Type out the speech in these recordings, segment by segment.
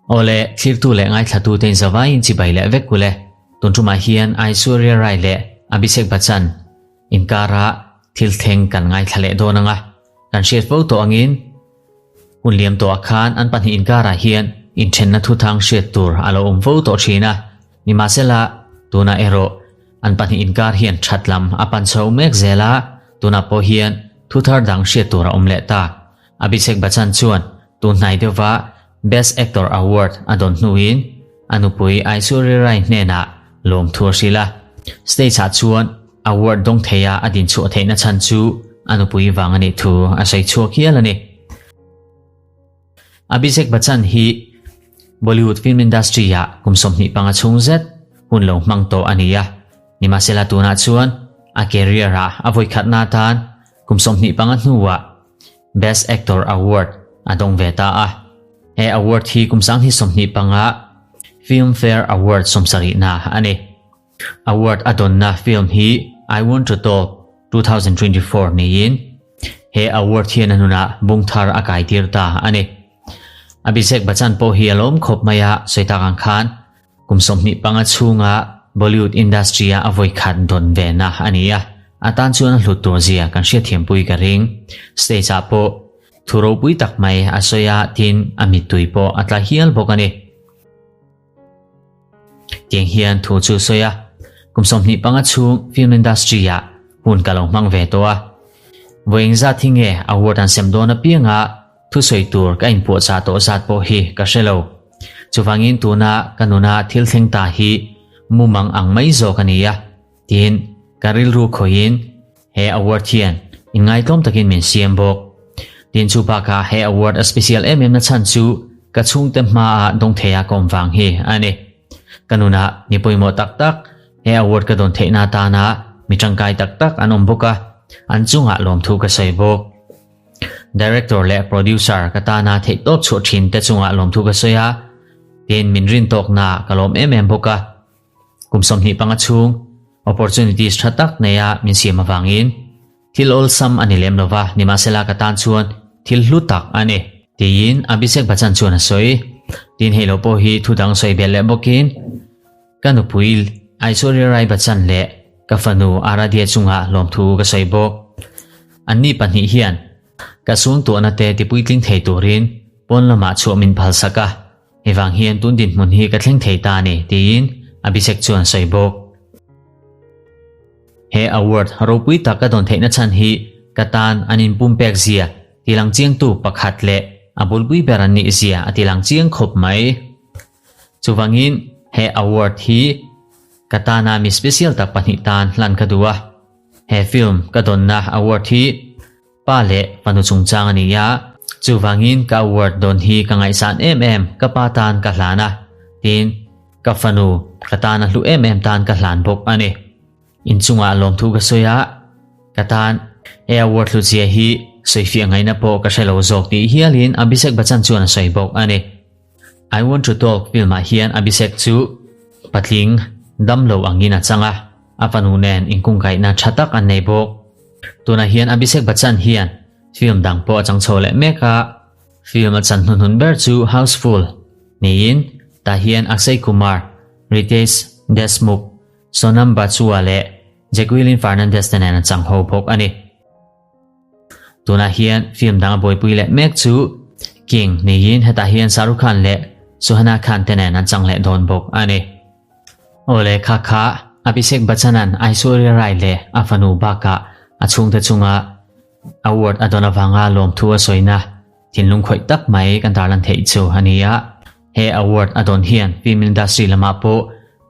Awle, thlirtu leh ngaithlatute in zavaiin chibai leh vek ule. Tun tumah hian Aishwarya Rai leh Abhishek Bachchan inkara thil thleng kan ngaithla leh dawn anga kan hriat fo tawh angin hun liam tawhah khan an pahnih inkarah hian inthenna thuthang hriat tur a lo awm fo tawh thin a. Nimahsela, tunah erawh an pahnih inkar hian that lam a pan chho mek zel a, tunah pawh hian thuthar dang hriat tur a awm leh ta. Abhishek Bachchan chuan tun hnai deuhva Best Actor Award a dawn hnuin a nupui Aishwarya Rai hnenah lawmthu a hrilh a. Stage-ah chuan award dawng theia a dinchhuah theihna chhan chu a nupui vang a nih thu a sawi chhuak hial a ni. Abhishek Bachchan hi Bollywood film industry-ah kum 25 chhung zet hun lo hmang tawh a ni a. Nimahsela tunah chuan a career-ah a vawikhatna atan kum 25 hnuah Best Actor Award a dawng ve ta a. He award hi kum 2025 Filmfare Award 70na a ni. Award a dawnna film hi I Want to Talk 2024 niin he award hian a hnunah bung thar a kai tir ta a ni. Abhishek Bachchan pawh hi a lawm khawp mai a, sawi tak ang khan kum 25 chhunga Bollywood industry-a a vawi khat dawn ve na a ni a, a tan chuan a hlut tur zia kan hriatthiampui ka ring. Stage-ah pawh thu ropui tak mai a sawi a, tin a mittui pawh a tla hial bawk a ni. Tiang hian thu chu sawi a, kum 25 chhung film industry-ah hun ka lo hmang ve tawh a. Vawi engzat hi nge award an sem dawn apianga thusawi tur ka inpuahchah tawh zat pawh hi ka hre lo. Chuvangin tuna ka nuna thil thleng ta hi mumang ang mai zawk a ni a, tiin ka rilru khawihin he award hian inngaihtlawm takin min siam bawk. Tin chu bakah he award a special em em na chhan chu ka chhungte hmaah dawng theia ka awm vang hi a ni. Ka nunah mi pawimawh tak tak he award ka dawn theihna atana mi tangkai tak tak an awm bawk a, an chungah lawmthu ka sawi bawk. Director leh producer ka tana theihtawp chhuah thin te chungah lawmthu ka sawi a, tin min rin tawkna ka lawm em em bawk a. Kum 25 chhung opportunities tha tak neia min siam avangin thil awlsam a ni lem lova, nimahsela ka tan chuan thil hlu tak a ni. Tiin Abhishek Bachchan chuan a sawi. Tin hei lo pawh hi thu dang sawi belh leh bawkin ka nupui Aishwarya Rai Bachchan leh ka fanu Aaradhya chungah lawmthu ka sawi bawk. Anni pahnih hian ka sungtuahna te tipuitling thei turin pawn lamah chhuah min phalsak a. Hei vang hian tun dinhmun hi ka thleng thei ta a ni, tiin Abhishek chuan sawi bawk. He award ropui tak ka dawn theihna chhan hi ka tan an inpumpek zia tilang chiangtu pakhat leh a bulpui ber an nih zia a tilang chiang khawp mai. Chuvangin he award hi ka tana mi special tak pahnih tan hlan ka duh a. He film ka dawnna award hi Pa leh fanu chungchang a ni a, chuvangin ka award dawn hi ka ngaihsan em em, ka pa tan ka hlan a, tin ka fanu ka tan a hlu em em tan ka hlan bawk a ni. Inchungah lawmthu ka sawi a, ka tan he award hlutzia hi sawifiah ngaihna pawh ka hre lo zawk tih hialin Abhishek Bachchan chuan a sawi bawk a ni. I Want to Talk film ah hian Abhishek chu patling damlo angin a chang a, a fanu nen inkungkaihna tha tak an nei bawk. Tunah hian Abhishek Bachchan hian film dang pawh a chang chho leh mek a, film a chan hnuhnun ber chu Housefull niin tah hian Akshay Kumar, Ritesh Deshmukh, Sonam Bajwa leh Jacqueline Fernandez te nen a chang ho bawk a ni. Tunah hian film dang a buaipui leh mek chu King niin hetah hian Shah Rukh Khan leh Suhana Khan te nen an chang leh dawn bawk a ni. Awle kha kha Abhishek Bachchan-a'n Aishwarya Rai leh a fanu bakah a chhungte chunga award a dawn avanga lawmthu a sawina thinlung khawih tak mai kan tarlan theih chu a ni a. He award a dawn hian film industry lamah pawh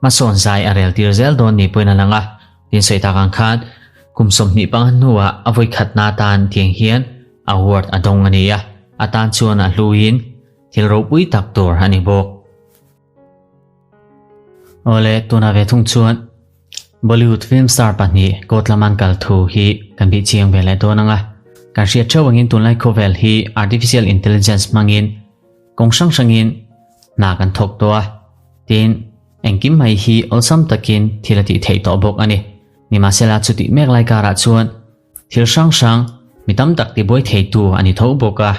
hmasawn zai a rel tir zel dawn ni pawhin a lang a. Tin sawi tak ang khan kum 25 hnuah a vawikhatna atan tiang hian award a dawng a ni a, a tan chuan a hluin thil ropui tak tur a ni bawk. Awle, tuna ve thung chuan Bollywood film star pahnih Kawtlaman kal thu hi kan bih chiang ve leh dawn ang a. Kan hriat theuh angin tunlai khawvel hi artificial intelligence hmangin kawng hrang hrangin hna kan thawk tawh a. Tin, engkim mai hi awlsam takin thil a tih theih tawh bawk a ni. Nimahsela chutih mek lai karah chuan thil hrang hrang mi tam tak tibuai theitu a ni tho bawk a.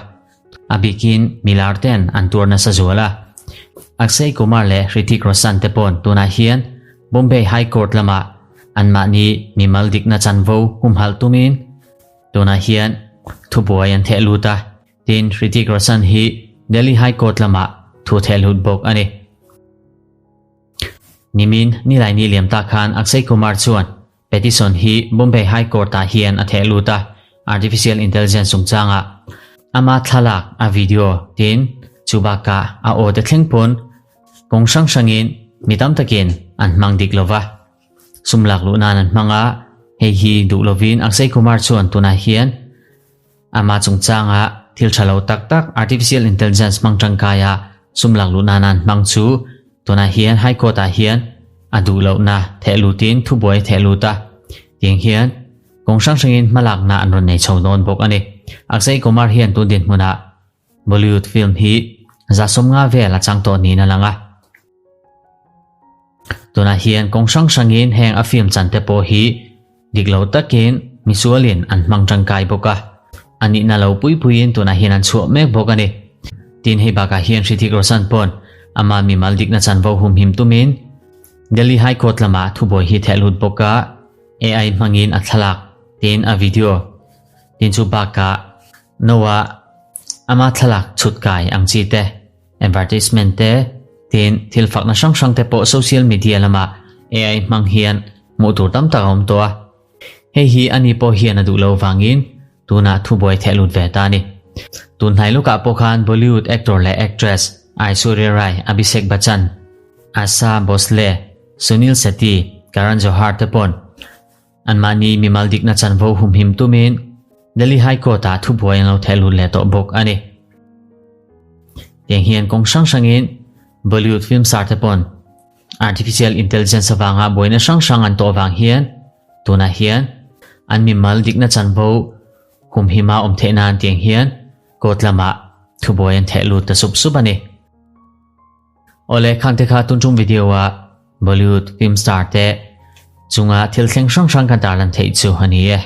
A bikin milar ten an tuar nasa zual a. Akshay Kumar leh Hrithik Roshan te pawn tunah hian Bombay High Court lamah anmahni mimal dikna chanvo humhalh tumin tunah hian thubuai an theh lut a. Tin, Hrithik Roshan hi Delhi High Court lamah thu theh lut bawk a ni. Nimin Nilaini liam ta khan Akshay Kumar chuan Petition hi Bombay High Court ah hian a theh lut a, Artificial Intelligence chungchangah ama thlalak a video tin chu bakah a aw te thleng pawn kawng hrang hrangin mi tam takin an hmang dik lova, sum lak luh nan an hmang a, hei hi duh lovin Akshay Kumar chuan tunah hian Ama chungchanga thil tha lo tak tak Artificial Intelligence hmang tangkaia sum lak luh nana an hmang chu tunah hian High Court ah hian a duh lohna theh lutin thubuai a theh lut a. Tiang hian kawng hrang hrangin hmalakna an rawn nei chho dawn bawk a ni. Akshay Kumar hian tun dinhmunah Bollywood film hi 150 vel a chang tawh niin a lang a. Tunah hian kawng hrang hrangin heng a film chan te pawh hi dik lo takin misualin an hmang tangkai bawk a, a nihna lo pui puiin tunah hian an chhuah mek bawk a ni. Tin hei bakah hian Hrithik Roshan pawn ama mimal dikna chanvo humhim tumin Delhi High Court lamah thubuai hi theh lut bawk a, AI hmangin a thlalak tin a video tin chu bakah Noah ama thlalak chhut kai ang chi te Advertisement te, tin thil fakna hrang hrang te pawh social media lamah AI hmang hian hmuh tur tam tak a awm tawh a. Hei hi ani pawh hian a duh lo vangin tunah thubuai theh lut ve ta a ni. Tun hnai lukah pawh khan Bollywood actor leh actress Aishwarya Rai, Abhishek Bachchan, Asha Bhosle, Sunil Shetty, Karan Johar te pawn Anmahni mimal dikna chanvo humhim tumin Delhi High Court-ah thubuai an lo theh lut leh tawh bawk a ni. Tiang hian kawng hrang hrangin Bollywood film star te pawn Artificial Intelligence avanga buaina hrang hrang an tawh vang hian tunah hian an mimal dikna chanvo humhima awm theih nan tiang hian court lamah thubuai an theh lut ta sup sup a ni. Awle khang te kha tun tum video ah Bollywood film star te chunga thil thleng hrang hrang kan tarlan theih chu a ni e.